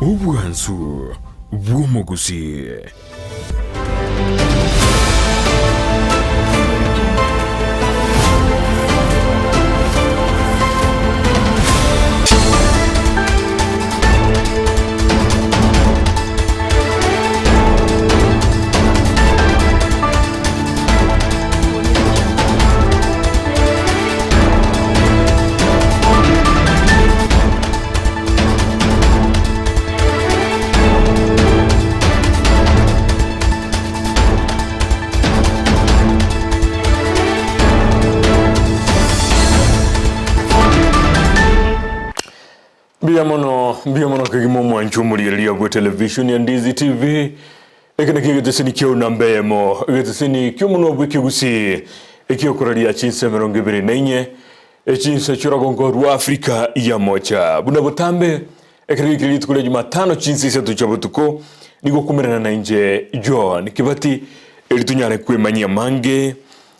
Obwansu bw'omogusii. Mbuya mono, mbuya mono kegima omwancho omorigereria bwe television ya Ndizi TV. Eke nakio egeteseni kiao namba eyemo, egeteseni ki'omonwa bw'ekegusii, ekiokoraria chinsa 24, echinsa chi'orogongo rwa Afrika ya Mocha. Buna botambe, ekero giaikire rituko ria Jumatano chinsa isato chia botuko, nigo okumerana nainche John Kibati, eri tonyare kwemanyia amange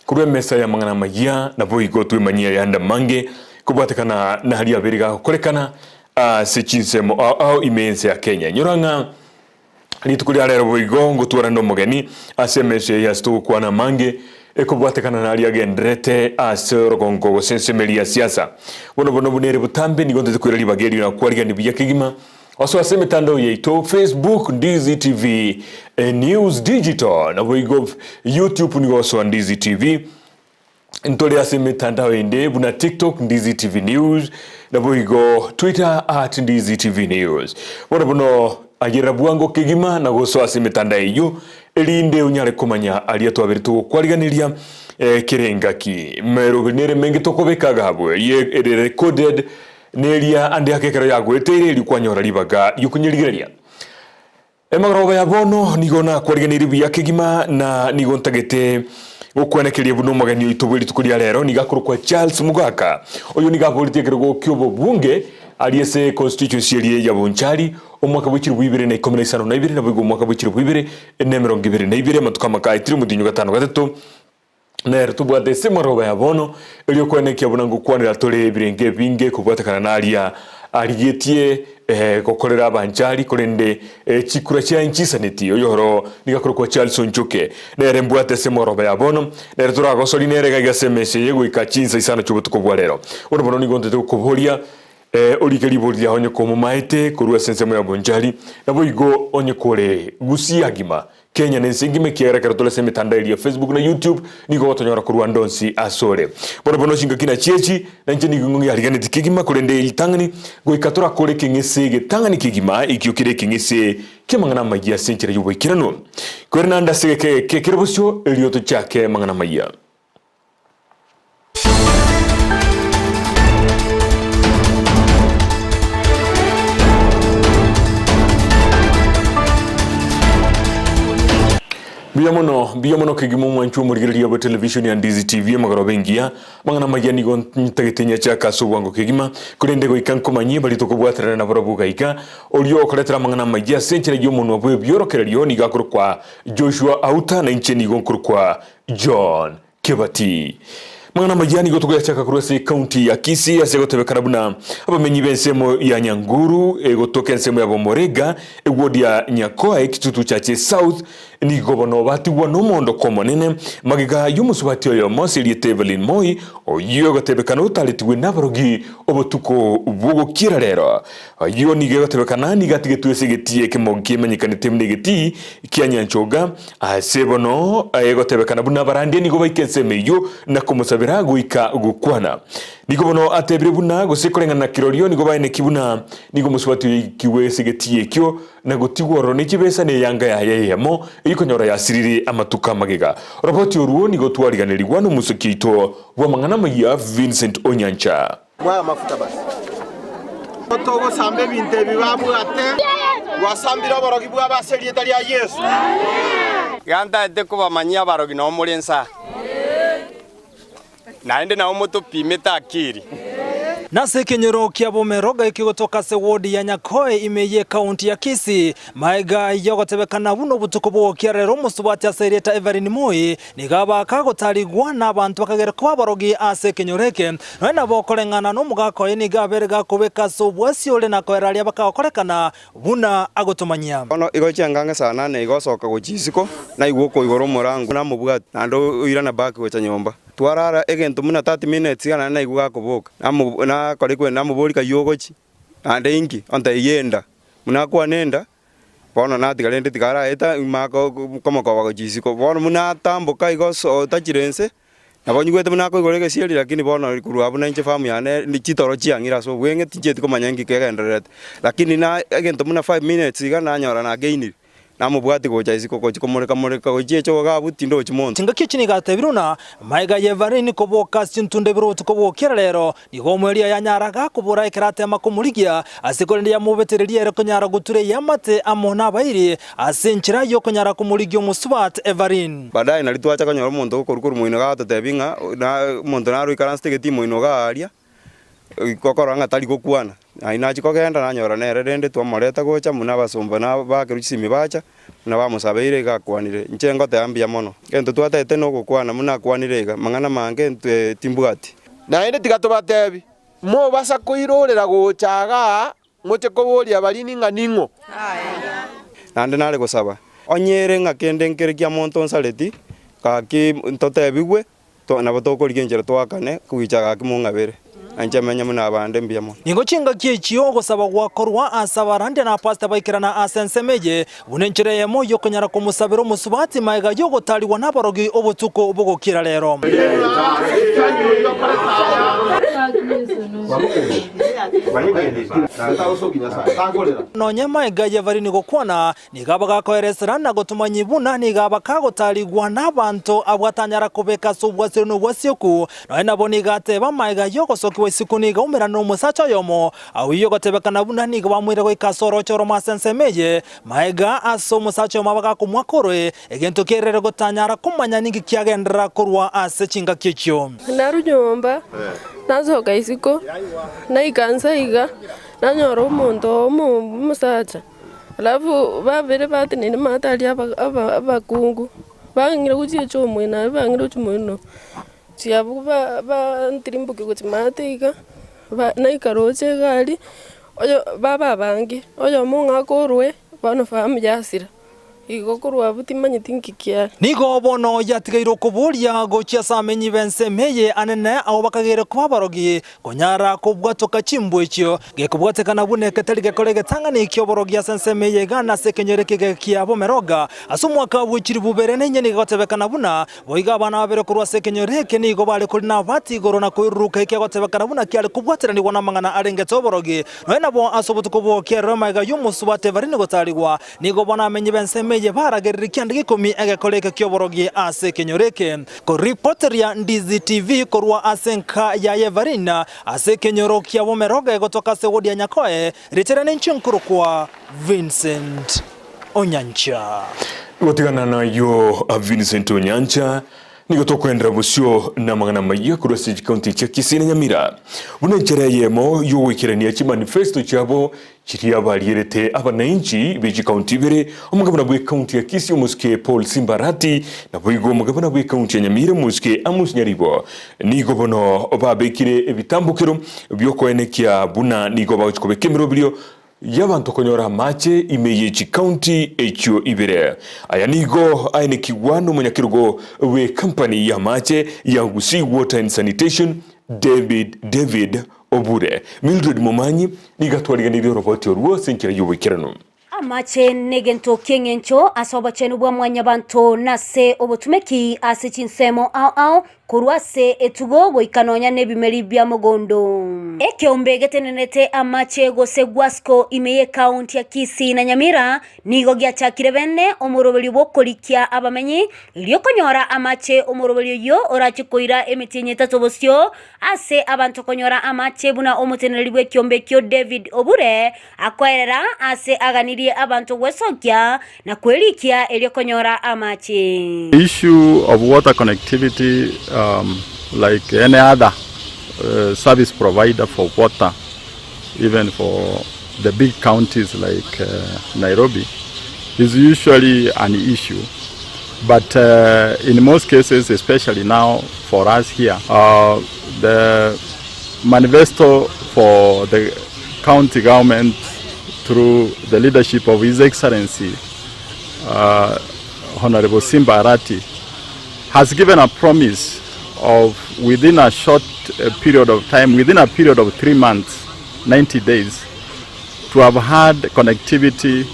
korwa emesa y'amang'ana amayia, naboigo twemanyie ayande amange kobwatekana naria abere gagokorekana ase chinsemo ao ao ime y'ense ya Kenya. Inyora ng'a Rituko ria rero boigo ngotwarane nomogeni ase emesa eye ase togokwana amange ekobwatekana naria agendererete ase orogongo gose ensemo eria ya siasa. Bono bono buna ere botambe nigo ntete koira ribaga erio na kwarigania buya kegima osoe ase emetandao yaito Facebook Ndizi TV News Digital naboigo YouTube nigo osoa Ndizi TV Ntore ase emetandao ende buna TikTok Ndizi TV News, naboigo Twitter at Ndizi TV News. Bono bono ayerera bwango kegima na gosoa ase emetandao eyio erinde onyare komanya aria twabere togokwariganeria eh, kera engaki. Emeroberi nere emenge tokobeka iga abwo eye ere recorded neria ande ake ekero yagoeteire erio kwanyora ribaga riokonyerigereria. Emagoroba ya bono nigo nakwarigeneire buya kegima, na nigo ntagete gokwenekeria buna omogeni oito bwe rituko ria rero nigo akorokwa Charles Mugaka. Oyo nigo aboretie ekerogo ki'obobunge aria ase constituency eria ya Bonchari omwaka bwe chilifu ibere na ikomi na isano na ibere naboigo omwaka bwe chilifu ibere na emerongo ebere na ibere amatuko amake aetire omotienyi o gatano gatato Nere tobwate ase emaroba ya bono, erio kwenekia buna ngokwanera tore ebirenge ebinge kobwatekana naria arigetie gokorera abanchari, korende chikura chiaye nchisaneti. Oyo oro nigo akorokwa Charles Onchoke. Nere mbwate ase emaroba ya bono, nere toragosorie nere iga iga ase emesa eye goika chinsa isano chi'obotuko bwa rero. Bono bono nigo ntete gokoboria orike ribori riao onye komomaete korwa ase ensemo ya bonchari, naboigo onye kore Gusii agima Kenya nense engima ekiagera ekero tore ase emetandao eria ya Facebook na YouTube nigo ogotonyora korwa ande onsi asore. Bono bono chingaki nachio echi, na inche nigo ng'ariganeti kegima korende ritang'ani goika torakore ekeng'ese egetang'ani kegima ekio kere ekeng'ese ki'amang'ana amayia ase enchera y'oboikeranu. Kwerende ande ase egeka eke kere bosio erio tochake amang'ana amayia. Mbuya mono, mbuya mono kegima omwanchi omorigereria bwe television ya Ndizi TV amagoroba engiya. Amang'ana amaya nigo ntagete nyachake ase obwango kegima, korende goika nkomanyie baria tokobwaterana nabarabwo gaiga. Oria okoretera amang'ana amaya ase enchera y'omonwa bw'ebiorokererio nigo akorokwa Joshua Auta na inche nigo nkorokwa John Kebati. Mang'ana amaya nigo togoyachaka korwa ase ekaunti ya Kisii ase egotebekana buna abamenyi b'ensemo ya Nyanguru egotoka ensemo ya Bomorega eward ya Nyakoa ekitutu chache South nigo bono batigwa nomoondoko omonene magega y'omosubati oyomo ase erieta Evelyn Moi oyio egotebekana otaretigwe nabarogi obotuko bw'ogokiera rero. Ayio nigo egotebekana nigo atigetwe ase egetii ekemo kemanyekanete buna egetii kia Nyanchoga Ase bono egotebekana buna abarandia nigo baika ensemo eyio na komosabera goika gokwana. Nigo bono atebire buna gose koreng'ana na kirorio nigo baeneki buna nigo omosubati oyo aikigwe ase egetii ekio na gotigwa ororo ne chibesa na eyanga yaye eyemo eyio konyora yasirire amatuko amagega. Roboti orwo nigo twariganerigwa nomosoki oito bw'amang'ana amayia Vincent Onyancha. Bwaya amafuta basi. Togosamba ebinto ebi babwate. Twasambire oborogi bwabo ase erieta ria Yeso. Iga ntaete kobamanyia abarogi nao more inse aa, naende nao motopimete akiri. Nase ekenyoro kia Bomeroga ekegotoka ase ward ya Nyakoe ime y'ecounty ya Kisii, maega y'ogotebekana buna obotuko bw'ogokia rero omosubati ase erieta Everine Moi nigo aba kagotarigwa n'abanto bakagera koba abarogi ase ekenyoro eke. Nonya nabo koreng'ana nomogaka oye nigo abere gakobeka ase obwasi ore na koera aria bakagokorekana buna agotomanyia. Bono igo chianga saa nane igo osoka gochia isiko, naigwa okoigora omorango, namobwati, naende oirana back gocha nyomba. Twarara egento buna 30 minutes iga naende naigwa gakoboka, namo nakora ekwenda namoboria kai ogochia, naende inki? Ontebia enda. Buna akwane enda, bono natiga rende tiga araeta maka komokoba gochia isiko. Bono buna atamboka igo so otachire inse, Nabo nyigwete buna akoigora egesieri, lakini bono korwa abwo nainche famu yane ne chitoro chiang'ire ase obweng'e, tinchieti komanya inki kegendererete. Lakini na egento buna five minutes iga nanyora nagainire, namobwatia gocha isiko gochia komoreka moreka gochia echogo iga abwo tindochi monto. Chingaki echi nigo atebire buna magega y'Evarini koboka ase chintunda ibere obotuko bw'okiera rero, nigo omweria yanyara gakobora ekero atema komorigia, ase korende yamobetereria ere konyara gotura eamate amo nabairi, ase enchera y'okonyara komorigia omosubati Evarini. Baadaye nario twacha konyora omonto okorwa korwa moino iga agototebia ng'a na omonto naro oikaransete egetii moino iga aria, gokorora ng'a tari gokwana. Naye nachia kogenda nanyora nere rende twamoreta gocha buna abasomba na bakerwa chisimi bacha, buna bamosabeire iga akwanire. Inche ngoteba mbuya mono. Egento twataete nogokwana buna akwanire iga, mang'ana mange ntwe timbwati. Naende tiga tobatebi, mobasa koirorera gocha igaa Moche koboria abarini ng'a ning'o? Naende nare gosaba, onye ere ng'a kende nkere kia monto onsareti, gaki ntotebigwe, nabo tokorigia enchera toakane goicha gaki mong'abere, na inche menye buna abande mbuya mono. Nigo chingaki echio ogosaba gwakorwa ase abarandia na apasita baikerana ase ensemo eye, buna enchera eyemo y'okonyara komosabera omosubati magega y'ogotaarigwa nabarogi obotuko bogokira rero. Nonya magega y'ebarini gokwana, nigo abagakoeresera na gotomanyia buna nigo abakagotaarigwa nabanto abwo atanyara kobeka ase obwasire na obwasioku. Nonya nabo nigo ateba magega y'ogosokigwa isiko nigo aumerana nomosacha oyomo Aoyio gotebekana buna nigo bamoire goika ase orooche oromo ase ensemo eye, magega ase omosacha oyomo bagakomwaka oroe, egento kerere gotanyara komanya ninki kiagenderera korwa ase chingaki echio. Narwa nyomba, nasoka isiko, naika nse iga, nanyora omonto omo omosacha, alafu babere batenene maate aria aba aba abakungu, bang'ira gochia echomoino aria bang'ira gochia moino, chiabwo ba bantirimbokia gochia maate iga. Naika roche egari, oyo baba abange, oyomo ng'a akorwe, bono fahamu yasira, igo korwa abwo timanyeti nki kiare. Nigo bono yatigaire okoboria gochia ase amenyi b'ensemo eye anene abwo bakageire koba abarogi, konyara kobwatoka chimbwa echio, gekobwatekana buna egetari gekore egetang'ani ki'oborogi ase ensemo eye iga na ase ekenyoro ekegega kia Bomeroga ase omwaka bwe chilifu ibere na inye nigo egotebekana buna Boigo abana babere korwa ase ekenyoro eke nigo bare korina abati igoro na koiruruka ekiagotebekana buna kiare kobwateranigwa namang'ana arengete oborogi. Nonya nabo ase obotuko bw'okerero magega y'omosubati Evarini gotarigwa, nigo bono amenyi b'ensemo eye baragererie kianda gekomi egekora eke ki'oborogi ase ekenyoro eke. Koripoteria Ndizi TV korwa ase enka yaye Evarina ase ekenyoro kia Bomeroge gotoka ase wodi ya Nyakoe, ritere ninche nkorokwa Vincent Onyancha. Gotigana nayio Vincent Onyancha, nigo tokoenderera bosio namang'ana amayia korwa ase chikaunti chia Kisii na Nyamira buna enchera eyemo yogoikerania chimanifesto chiabo chiria barierete abanainchi be chikaunti ibere, omogabana bw'ekaunti ya Kisii omosike Paul Simba Arati naboigo omogabana bw'ekaunti ya Nyamira omosike Amos Nyaribo nigo bono babekire ebitambokero biokoenekia buna nigo bagochia kobeka emeroberio y'abanto konyora amache ime ye chikaunti echio ibere. Aya nigo aenekigwa nomonyakerogo bw'ekampani y'amache ya Gusii Water and Sanitation David David Obure. Mildred Momanyi nigo atwariganirie oroboti orwo ase enchera y'oboikeranu. Amache negento ki'engencho ase obochenu bwa mwanyabanto na ase obotumeki ase chinsemo ao ao Korwa ase etugo goika nonya nebimeri bia mogondo. Ekeombe getenenete amache gose Gwasco ime y'ekaunti ya Kisii na Nyamira nigo giachakire bene omoroberio bw'okorikia abamenyi erio konyora amache omoroberio oyio orache koira emetienyi etato bosio ase abanto konyora amache buna omoteneneri bw'ekiombe ekio David Obure akoerera ase aganirie abanto gwesokia na kwerikia erio konyora amache. The issue of water connectivity like any other service provider for water even for the big counties like Nairobi is usually an issue but in most cases especially now for us here the manifesto for the county government through the leadership of His Excellency Honorable Simba Arati has given a promise of within a short period of time, within a period of 3 months, 90 days, to have had connectivity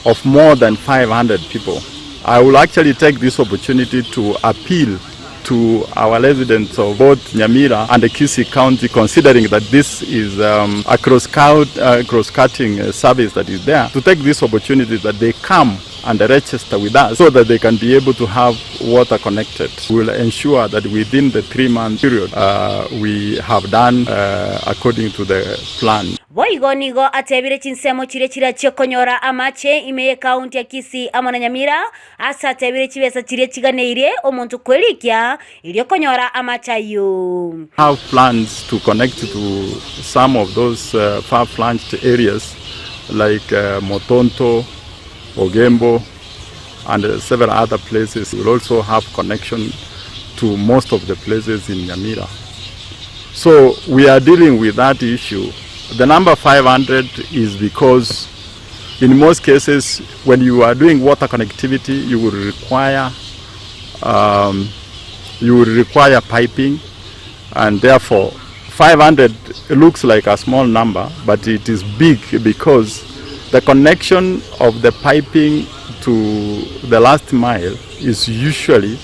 of more than 500 people. I will actually take this opportunity to appeal to our residents of both Nyamira and Kisii County, considering that this is a cross-cutting service that is there, to take this opportunity that they come and register with us so that they can be able to have water connected. We will ensure that within the 3-month period we have done according to the plan. Boigo nigo atebire chinsemo chiria chirachie konyora amache ime y'ekaunti ya Kisii amo na Nyamira, ase atebire chibesa chiria chiganeirie omonto kwerikia erio konyora amache ayio. Have plans to connect to some of those far-flunged areas like Motonto, Ogembo and several other places. We will also have connection to most of the places in Nyamira. So we are dealing with that issue. The number 500 is because in most cases when you are doing water connectivity you will require you will require piping, and therefore 500 looks like a small number, but it is big because the connection of the piping to the last mile is usually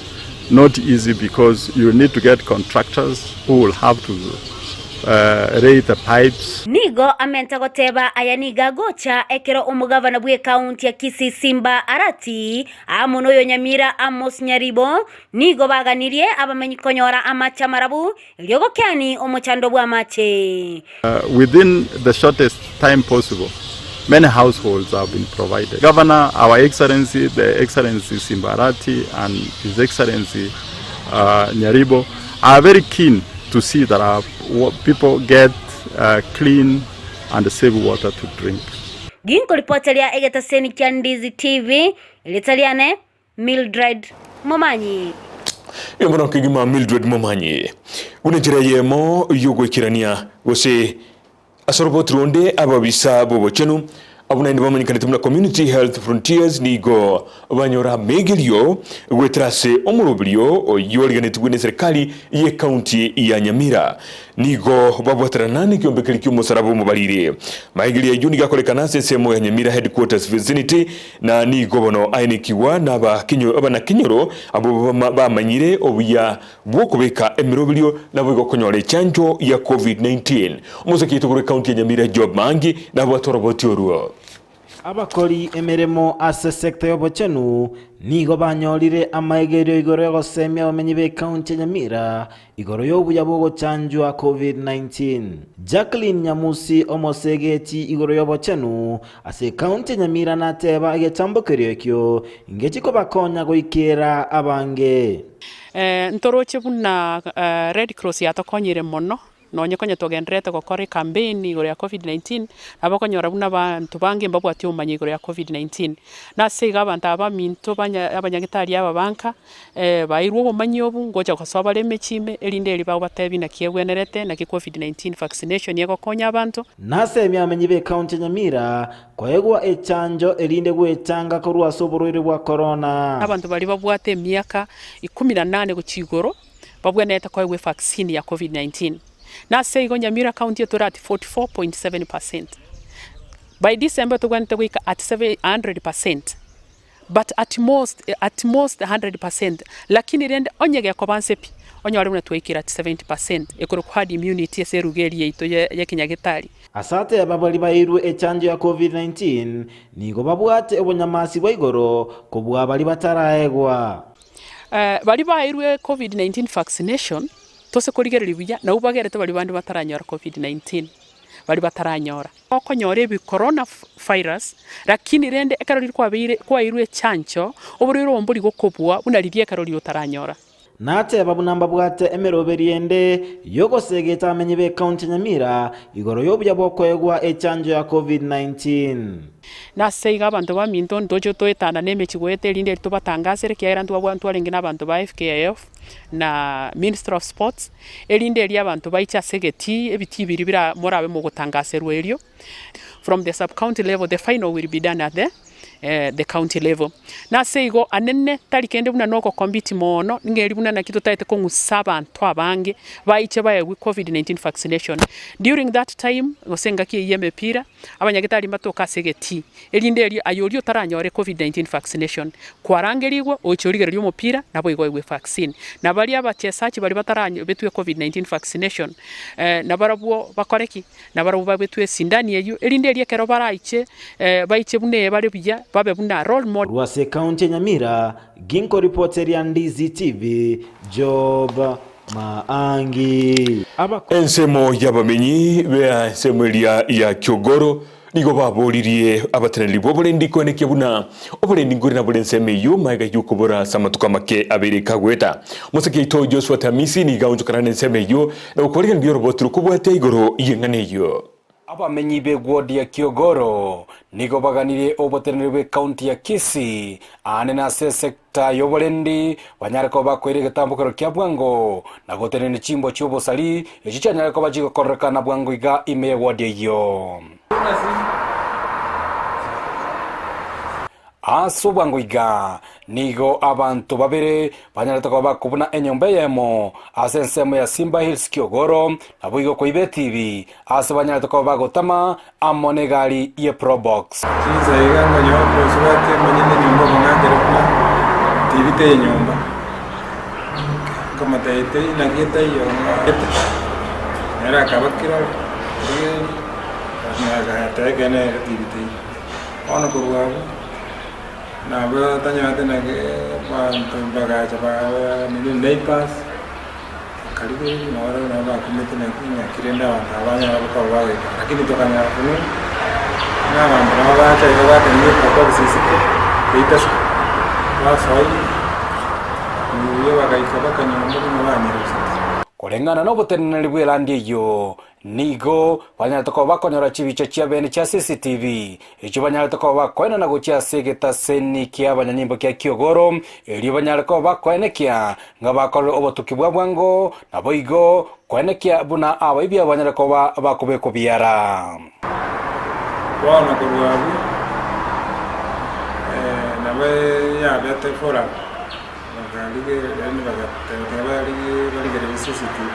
not easy because you need to get contractors who will have to lay the pipes. Nigo amenta goteba aya nigo agocha ekero omogavana bw'ekaunti ya Kisii Simba Arati amo noyo Nyamira Amos Nyaribo nigo baganirie abamenyi konyora amache amarabu erio gokeani omochando bw'amache. Within the shortest time possible, many households have been provided. Governor, Our Excellency, the Excellency Simba Arati and His Excellency Nyaribo are very keen to see that our people get clean and safe water to drink. Ginkoripoteria egetaseni kia Ndizi TV, Ritaliane Mildred Momanyi. Yomono kigima Mildred Momanyi. Buna njira yemo yogwekirania gose asoroboti ronde ababisa bobochenu abunaindi bamanyikanete muna Community Health Frontiers nigo banyora megerio gweterase omorobirio oyoriganetigwe ne serikali ye county ya Nyamira nigo babwaterana nikiombekeri kiomusaraba omobarire maegerio ayio nigo akorekana ase ensemo ya Nyamira headquarters vicinity na nigo bono aenekiwa na abanakinyoro abo bamanyire obuya bwokobeka emirobirio nabo igokonyora echanjo ya COVID-19 omosaki itugure county ya Nyamira Job Mangi nabo atoroboti oruo. Abakori emeremo ase sekta y'obochenu nigo banyorire amaegerio igoro y'ogosemia abamenyi b'ekaunti ya Nyamira igoro y'obuya bw'ogochanjwa COVID-19. Jacqueline Nyamusi omosegeti igoro y'obochenu ase ekaunti ya Nyamira nateba egetambokerio ekio ingechikobakonya goikera abange. Ntoroche buna Red Cross yatokonyire mono nonye konya togenderete gokora campaign igoro ya COVID-19 nabo konyora buna bantu bange mbabwati obumanyi igoro ya COVID-19 nase iga abanto aba minto abanyagitari aba banka bairwe obumanyi obu ngocha gosoa bare emechime erinde eri bagobatebi naki ebwenerete naki COVID-19 vaccination egokonya abanto. Nase emiamenyi b'ekaunti ya Nyamira koegwa echanjo erinde gwetanga korwa ase oborwaire bwa corona. Abanto bari babwate emiaka 18 gochia igoro babwenerete koegwa evaccine ya COVID-19. Nase igo Nyamira County etora at 44.7%. By December tugwanete goika at 700%. But at most 100%. Lakini rende onye gekoba nsepi onyore buna twaikira at 70% ekoro herd immunity ase eruga eria yaito ya kinyagitari. Asate ababari bairwe echanjo ya COVID-19 nigo babwate obonyamasi bwa igoro kobua bari bataraegwa. Bari bairwe COVID-19 vaccination tose korigereria buya nabo bagerete bari bande bataranyora COVID-19 bari bataranyora okonyora ebi corona virus lakini rende ekero riri kwabeire kwairwe echancho oborwaire obo mbori gokobua buna riria ekero riri otaranyora. Nateba buna mbabwate emeroberi ende y'ogosegeta abamenyi b'ecounty ya Nyamira igoro y'obuya bw'okoegwa echanjo ya Covid-19. Nase igo abanto baminto ntoche toetana nemechie goeta erinde eri tobatangasere ekiagera ntwabwa ntwarenge na abanto ba FKF na Ministry of Sports, erinde erio abanto baiche ase egetii ebitii biria bira morabe mogotangaserwa erio. From the sub county level the final will be done at the the county level. Nase igo anene tari kende buna nogocompete mono, ng'eri buna naki totaete kong'usa abanto abange baiche baegwe Covid-19 vaccination. During that time gose engaki eyio ya emepira, abanyagetari mbatoke ase egetii, erinde erio aye oria otaranyore Covid-19 vaccination, kwarangerigwe oche origererie omopira naboigo oegwe evaccine. Na baria abachesachi baria bataranyobetwe Covid-19 vaccination, nabarabwo bakore ki? Nabarabwo babetwe esindani eyio, erinde erio ekero baraiche, baiche buna eye bare buya, babe buna role model. Korwa ase ekaunti ya Nyamira, ginkoripoteria Ndizi TV, Job Maangi. Ensemo y'abamenyi b'ensemo eria ya Kiogoro nigo baboririe abateneneri b'oborendi koenekia buna oborendi nkore nabore ensemo eyio magega y'okobora ase amatuko amake abere kagoeta. Omosike oito Joshua Tamisi nigo aonchokana nensemo eyio na gokorigereria oroboti rokobwatia igoro y'eng'ana eyio. Abamenyi b'egwodi ya Kiogoro nigo baganirie oboteneneri bw'ecounty ya Kisii aane na ase esecta y'oborendi banyare koba bakoira egetambokero kia bwango na gotenenia chimbwa chi'obosari echio chianyare koba chigokorekana bwango iga ime y'ewodi eyio. Ase obwango iga nigo abanto babere banyarete koba bakobuna enyomba eyemo ase ensemo ya Simba Hills Kiogoro, naboigo koiba etibi ase banyarete koba bagotama amo negari ye Probox. Chinsa iga nkonyoa omosubati omonyene enyomba omong'akere buna tibi teiyo nyomba, nkamotebia teiyo naki etaiyo ete, nere akaba kirori, rigereria, agateba ekeene ere tibi teiyo. Bono korwa abwo, nabo tanyorete naki abanto bagacha ba nini neighbours, bakarigereria nabo barabwo nabo bakumete naki ng'aki rende abanto aba banyara koba bagoika lakini tokanyara konwa, buna abanto nabo bacha iga batenena probox isiko, geita isiko, basoa ime, buya bagaika mpaka nyomba buna banyerusete. Koreng'ana noboteneneri bw'elandi eyio, Nigo banyarete koba bakonyora chibicha chiabene chia CCTV, echio banyarete koba bakoenana gochia ase egetaseni ki'abanyanyimbo kia Kiogoro, erio banyare koba bakoenekia ng'a bakorire obotuki bwa bwango, naboigo koenekia buna abaibi abo banyare koba bakobekwa biara. Bono korwa abwo, nabo yabete forum, Bakarigereria bagateba tiga barigererie CCTV.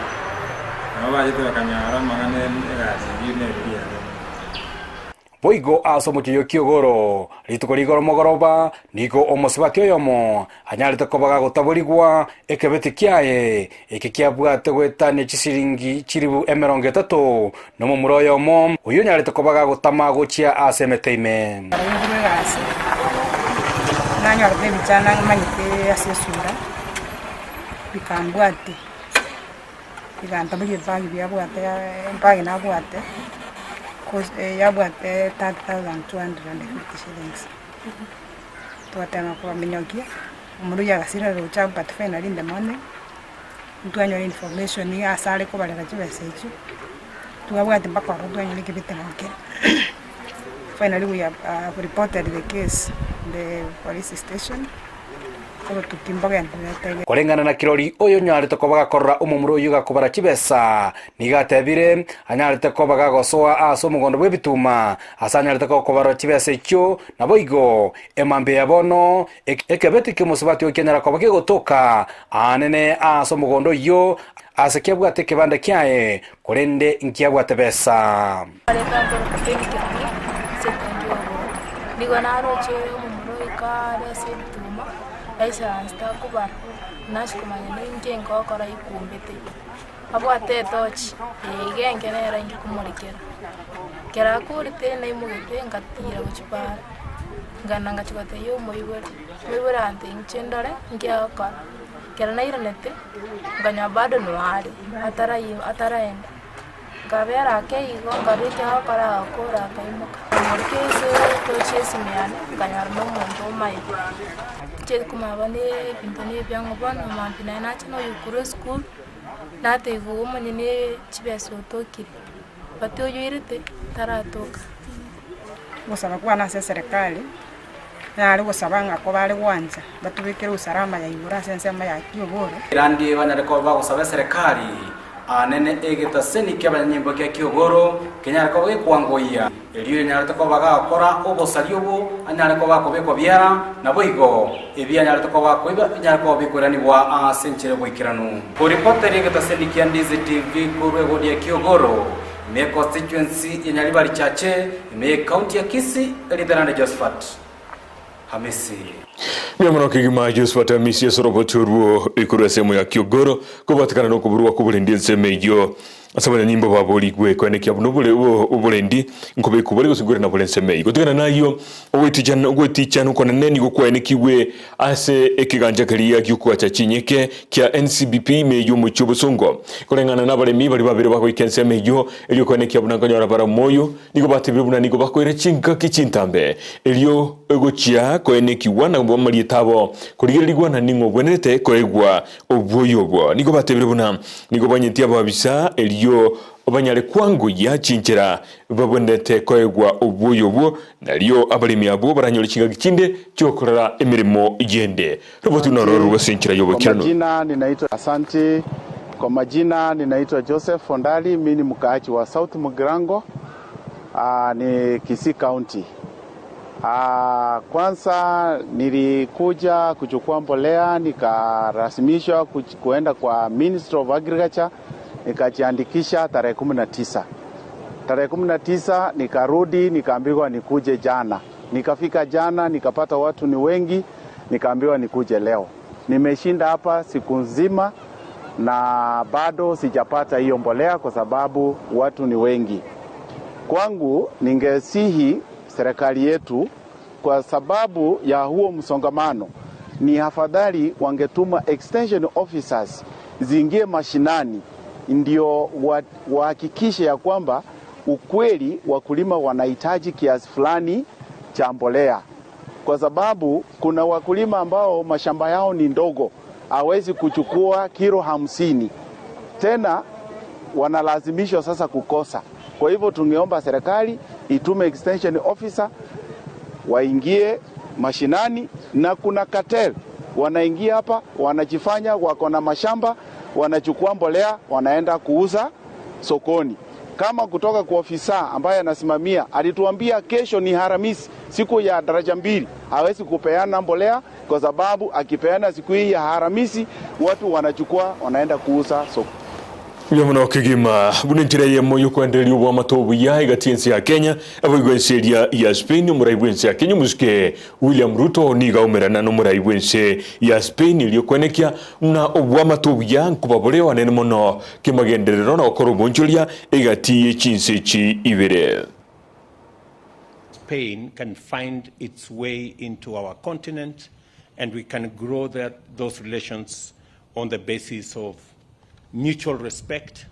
Nabo bachete bakanyora amang'ana egasi eyio neri riaye. Boigo ase omochie o Kiogoro, rituko rigoro mogoroba, nigo omosubati oyomo anyarete koba gagotaborigwa ekebeti kiaye, eke kiabwate goetania chisiringi chilifu 30, nomomura oyomo, oyio onyarete koba gagotama gochia ase emete ime. Narenge egasi, nanyorete ebichana manyete ase esura, bikambwatia, bigantaboria ebag biabwate ebag nabwate, cause yabwate 30,250 shillings. Twatema kobaminyokia, omoruya agasira roche but finally in the morning, ntwanyora information ase are kobarera chibesa echio, twabwati mpaka ororo twanyora ekebete nokere. Finally we have reported the case the police station, obotuki mbogendererete iga. Koreng'ana na kirori oyo onyarete koba gakorora omomura oyio gakobara chibesa, nigo atebire anyarete koba gagosoa ase omogondo bw'ebituma, ase anyarete kobarora chibesa echio, naboigo emambia ya bono ekebeti ki'omosubati oyo kianyara koba kegotoka aanene ase omogondo oyio, ase kiabwate ekebanda kiaye, korende nkiabwate besa. Arenge nkoroka David ase etangi y'oboronge. Nigo naroche omomura oika are ase ebituma, aisaranste akobara, nase komanya ninki nkokora aikumbete. Abwate etochi, eye iga enke nero inche komorekera. Ekero akorete naimogete ngatira gochia para, nkagenda ngachia gotebia omoibori, omoibori agantebia inche ndore nki agokora. Ekero nairanete, nkanyora bado noare, atarayi ataraenda. Nkabera ake igo, nkarua ekiagokora agakora akaimoka. Nkamorika ase tochi esimi yane, nkanyora na omonto omaete. Nchieti komanya bono ebinto na ebiang'o bono mambia naye nacha noyokorwa esukuru, natebiwa omonyene chibesa otokire, but oyoirete taratoka. Ogosaba kwane ase eserekari, nare gosaba ng'a kobare gwancha, batobekere usalama ya igoro ase ensemo ya kioboro. Erandi banyare koba bagosaba eserekari anene egetaseni ki'abanyanyimbo kia Kiogoro kenyare koba gekwangoyia, erio enyarete koba gagokora obosaria obo anyare koba akobekwa biara, naboigo ebi anyarete koba akoiba binyare koba bikoiranigwa ase enchera y'oboikeranu. Koripotera egetaseni kia Ndizi TV korwa egodi ya Kiogoro, ime ye constituency ya Nyaribari Chache, ime ye county ya Kisii, erieta riane Josephat Hamisi. Mbuya mono kegima Josephat Hamisi ase oroboti orwo ikorwa ensemo ya Kiogoro kobwatekana nokoborwa kw'oborendi ensemo eyio ase abanyanyimbo baborigwe koenekia buna obore oborendi nkobekwa bore gose nkorena bore ensemo eyio. Gotigana nayio ogoetichana ogoetichana okonene nigo kwaenekigwe ase ekegancha keria gi'okogacha chinyeke kia NCBP ime y'omochie obosongo. Koreng'ana nabaremi baria babere bagoika ensemo eyio erio koenekia buna nkonyora bare omoyo Nigo batebire buna nigo bakoira chingaki chintambe, erio egochia koenekigwa na amarieta abo korigererigwa na ning'o ogwenerete koegwa oboyo obwo. Nigo batebire buna nigo banyetie ababisa erio banyare kwangoyia chinchera babwenerete koegwa oboyo obwo, nario abaremi abwo baranyore chingaki chinde chiokorora emeremo yende. Roboti noro rorwe ase enchera Kwa y'oboikeranu. majina ninaitwa Asante. Kwa majina ninaitwa Joseph Ondali, mi ni mkaaji wa South Mugirango, aa, ni Kisii County. Aa, kwanza nilikuja kuchukua mbolea nikarasimishwa kuenda kwa Ministry of Agriculture nikajiandikisha tarehe 19. Tarehe 19 nikarudi nikaambiwa nikuje jana. Nikafika jana nikapata watu ni wengi, nikaambiwa nikuje leo. Nimeshinda hapa siku nzima na bado sijapata hiyo mbolea kwa sababu watu ni wengi. Kwangu ningesihi serikali yetu, kwa sababu ya huo msongamano, ni afadhali wangetuma extension officers ziingie mashinani, ndio wahakikishe ya kwamba ukweli wakulima wanahitaji kiasi fulani cha mbolea, kwa sababu kuna wakulima ambao mashamba yao ni ndogo, hawezi kuchukua kilo 50 tena wanalazimishwa sasa kukosa. Kwa hivyo tungeomba serikali itume extension officer waingie mashinani, na kuna cartel wanaingia hapa wanajifanya wako na mashamba, wanachukua mbolea wanaenda kuuza sokoni. Kama kutoka kwa ofisa ambaye anasimamia alituambia kesho ni Haramisi, siku ya daraja mbili, hawezi kupeana mbolea kwa sababu akipeana siku hii ya Haramisi watu wanachukua wanaenda kuuza sokoni. Mbuya mono kegima buna enchera eyemo y'okwendereria oboamate obuya egati y'ense ya Kenya naboigo ense eria ya Spain. Omorai bw'ense ya Kenya omosike William Ruto nigo aumerana nomorai bw'ense ya Spain erio kwenekia buna oboamate obuya nkoba bore oanene mono kemagenderero na gokora obonchoria egati ye chinse echi ibere. Spain can find its way into our continent and we can grow that, those relations on the basis of mutual respect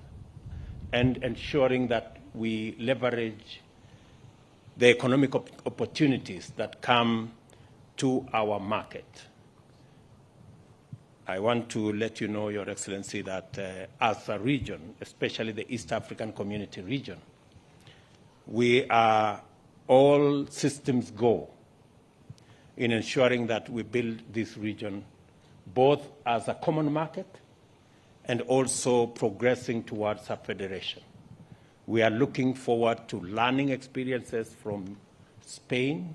and ensuring that we leverage the economic op opportunities that come to our market. I want to let you know, Your Excellency, that as a region, especially the East African Community region, we are all systems go in ensuring that we build this region both as a common market and also progressing towards a federation. We are looking forward to learning experiences from Spain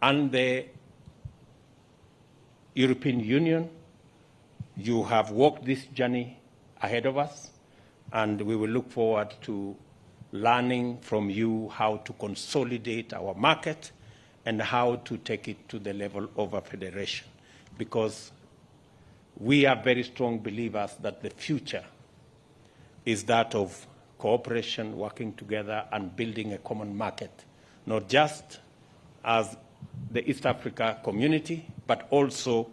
and the European Union. You have walked this journey ahead of us, and we will look forward to learning from you how to consolidate our market and how to take it to the level of a federation. Because we are very strong believers that the future is that of cooperation, working together, and building a common market, not just as the East Africa community, but also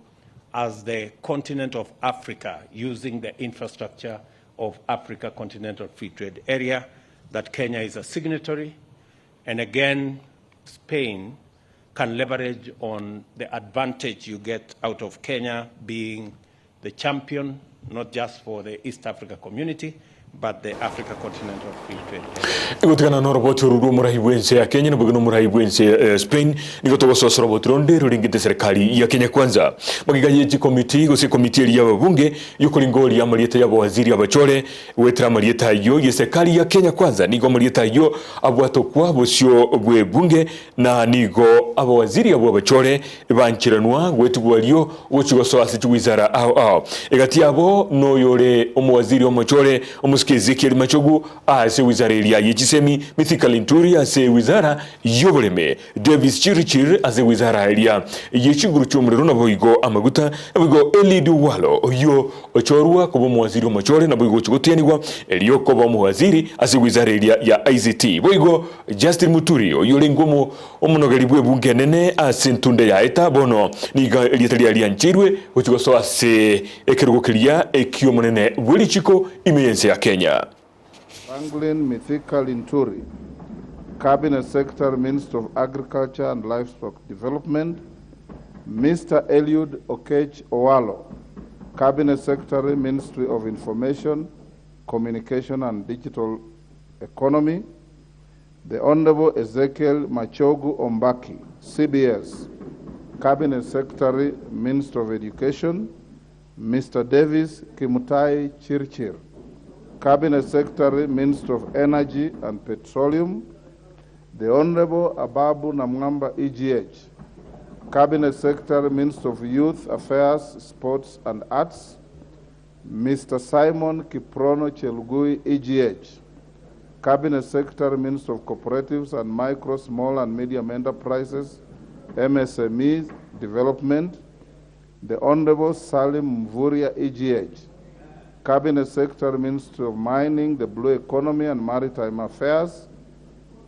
as the continent of Africa, using the infrastructure of Africa Continental Free Trade Area, that Kenya is a signatory. And again, Spain can leverage on the advantage you get out of Kenya being the champion, not just for the East Africa community, but the Africa Continental Free Trade Area. Egotigana noroboti oru rw'omorai bw'ense ya Kenya naboigo nomorai bw'ense ya Spain nigo togososa oroboti ronde roringete serikali ya Kenya Kwanza. Magega ye chikomiti gose ekomiti eria y'ababunge y'okoringoria amarieta y'abawaziri abachore goetera amarieta ayio ye serikali ya Kenya Kwanza nigo amarieta ayio abwatokwa bosio bw'ebunge na nigo abawaziri abwo abachore bancheranwa goetigwa ario gochia gosoa ase chiwizara ao ao. Egati yabo noyore omowaziri omochore omosike Ezekiel Machogu ase ewizara eria ye chisemi, Mithika Linturi ase ewizara y'oboremi, Davis Chirchir ase ewizara eria ye chinguru chi'omorero naboigo amaguta, naboigo Eliud Owalo oyio ochorwa koba omowaziri omochore naboigo gochia gotianigwa erio koba omowaziri ase ewizara eria ya ICT. Boigo Justin Muturi oyio orenge omo Omonogeri bw'ebungo enene ase entunda ya Eta bono nigo erieta riaye riancheirwe gochia gosoa ase ekerogo keria eki'omonene bwe richiko ime y'ense ya Kenya. Franklin Mithika Linturi, Cabinet Secretary, Ministry of Agriculture and Livestock Development, Mister Eliud Okech Owalo, Cabinet Secretary, Ministry of Information, Communication and Digital Economy, The Honorable Ezekiel Machogu Ombaki, CBS, Cabinet Secretary, Minister of Education, Mr. Davis Kimutai Chirchir, Cabinet Secretary, Minister of Energy and Petroleum, The Honorable Ababu Namwamba, EGH, Cabinet Secretary, Minister of Youth Affairs, Sports and Arts, Mr. Simon Kiprono Chelugui, EGH, Cabinet Secretary, Minister of Cooperatives and Micro, Small and Medium Enterprises, MSME Development, the Honorable Salim Mvurya, EGH, Cabinet Secretary, Ministry of Mining, the Blue Economy and Maritime Affairs,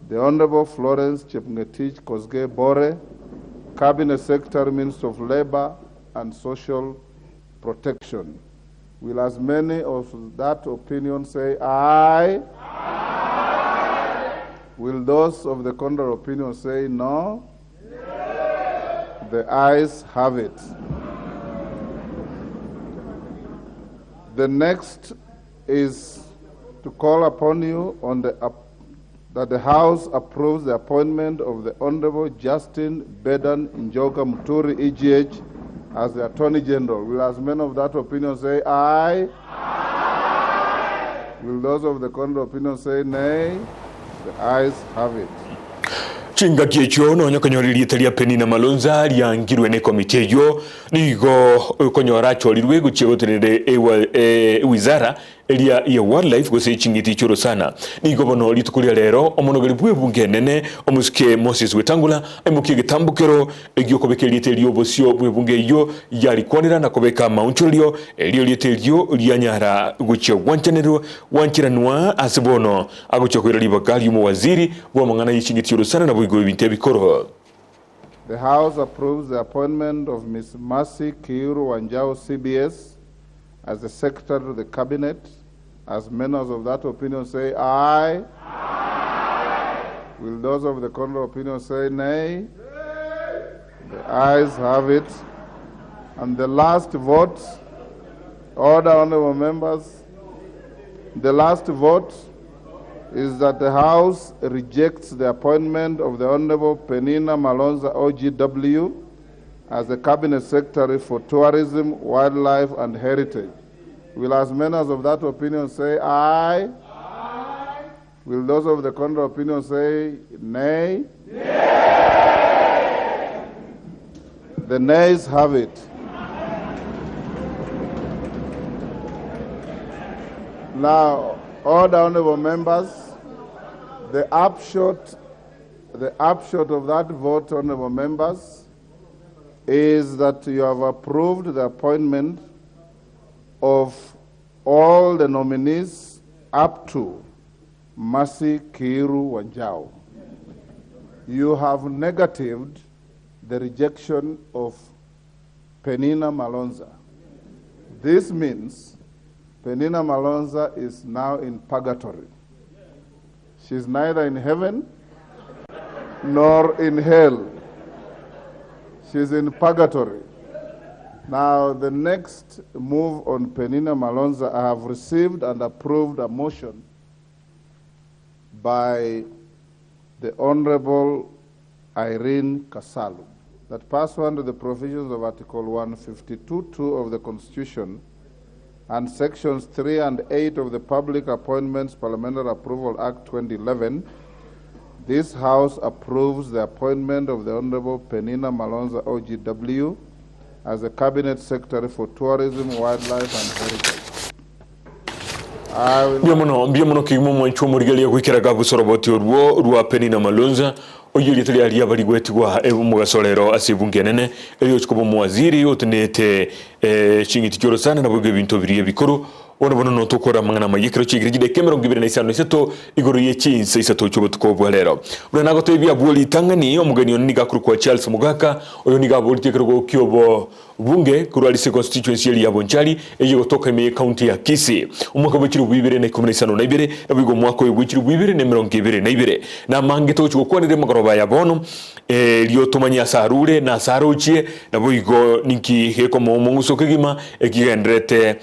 the Honorable Florence Chepngetich Kosgei Bore, Cabinet Secretary, Minister of Labor and Social Protection. Will as many of that opinion say aye? Aye. Will those of the contrary opinion say no? No. The ayes have it. The next is to call upon you on the that the House approves the appointment of the Honorable Justin Bedan Njoka Muturi, EGH, as the Attorney General. Will as many of that opinion say aye? Aye. Will those of the contrary opinion say nay? The ayes have it. Chingaki echio nonya konyora erieta ria Penina Malonza riangirwe nekomiti eyio, nigo okonyora achorirwe gochia gotenenera ewizara Eria ya Wildlife gose ching'iti chi'orosana. Nigo bono rituko ria rero omonogeri bw'ebunge enene omosike Moses Wetangula aimokie egetambokero egi'okobeka erieta erio obosio bw'ebunge eyio yarikwanera na kobeka amaonchorerio erio erieta erio rianyara gochia gwanchanerwa gwancheranwa ase bono agochia koira ribaga ri'omowaziri bw'amang'ana ye ching'iti chi'orosana naboigo ebinto ebikoro. The House approves the appointment of Ms. Mercy Kiiru Wanjau CBS as the Secretary to the Cabinet. As members of that opinion say aye. Aye. Will those of the contrary opinion say nay? Nay. The ayes have it. And the last vote, order honorable members, the last vote is that the House rejects the appointment of the Honorable Penina Malonza OGW as the Cabinet Secretary for Tourism, Wildlife and Heritage. Will as many as of that opinion say aye? Aye. Will those of the contrary opinion say nay? Nay. The nays have it. Now, all the honorable members, the upshot, the upshot of that vote, honorable members, is that you have approved the appointment of all the nominees up to Mercy Kiiru Wanjau. You have negatived the rejection of Penina Malonza. This means Penina Malonza is now in purgatory. She's neither in heaven nor in hell. She's in purgatory. Now, the next move on Penina Malonza, I have received and approved a motion by the Honorable Irene Kasalu that pursuant to the provisions of Article 152.2 of the Constitution and Sections 3 and 8 of the Public Appointments Parliamentary Approval Act 2011, this House approves the appointment of the Honorable Penina Malonza OGW as the Cabinet Secretary for Tourism, Wildlife and Heritage. I will Mbuya mono, mbuya mono kegima omwanchwa omorigereria goikera gabusa oroboti orwo rwa Penina Malonza, oyio erieta riaye riaba rigwetigwa omogaso rero ase ebunge enene, erio ochi koba omowaziri otenenete ching'iti chi'orosana naboigo ebinto biria ebikoro. Bono bono notokore amang'ana amaya ekero chiaikire chidakika 25 igoro ye chinsa isato chi'obotuko bwa rero. Buna nagotebia abwo ritang'ani, omogeni one nigo akorokwa Charles Mogaka, oyo nigo aboritie ekerogo ki'obo Bunge korwa ase econstituency eria ya Bonchari eye egotoka ime ye county ya Kisii. Omwaka bwe chilifu ibere na ikomi na isano na ibere naboigo omwaka oyo bwe chilifu ibere na emerongo ebere na ibere. Namange togochia gokwanera emagoroba aya bono, erio tomanye ase arure na ase arochie, naboigo ninki gekomoa omong'uso kegima ekigendererete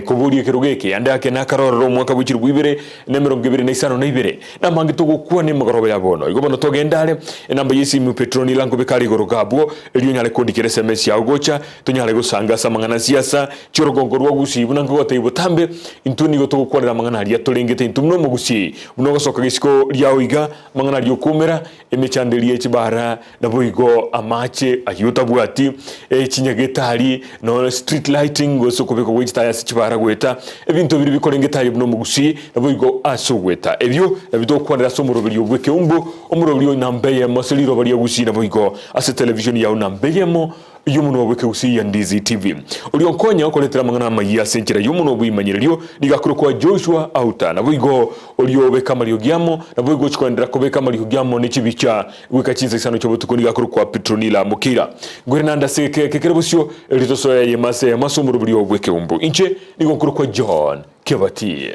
koboria ekerogo eke. Ande ake nakarorere omwaka bwe chilifu ibere na emerongo ebere na isano na ibere. Namange togokwana emegoroba ya bono. Igo bono togende are, enamba y'esimu Petronila nkobeka are igoro gabwo, erio onyare kondikera SMS yao gocha, tonyare gosanga ase amang'ana a siasa chi'orogongo rwa Gusii buna nkogotebia botambe, intwe nigo togokwanera amang'ana aria torengete intwe buna omogusii, buna ogosoka gesiko riao iga, amang'ana aria okoumera, emechando eria ye chibara, naboigo amache ayio otabwati, chinyagetari, nonya street lighting gose okobekwa gwe chitaya ase chibara goeta, ebinto biria bikorengete aye buna omogusii, naboigo ase ogoeta. Ebio nabio togokwanera ase omoroberio bw'ekeumbu, omoroberio o namba eyemo ase riroba ria Gusii naboigo ase television yao namba eyemo y'omonwa bw'ekegusii ya Ndizi TV. Oria onkonya okoretera amang'ana amayia ase enchera y'omonwa bw'eimanyererio nigo akorokwa Joshua Auta. Naboigo oria obeka amariogi amo, naboigo ochia koenderera kobeka amariogi amo ne chibicha goika chinsa isano chi'obotuko nigo akorokwa Petronila Mokeira. Nkoirana ande ase egeka eke kere bosio, erio tosoe eyemo ase eyemo ase omoroberio bw'ekeumbu. Inche nigo nkorokwa John Kebati.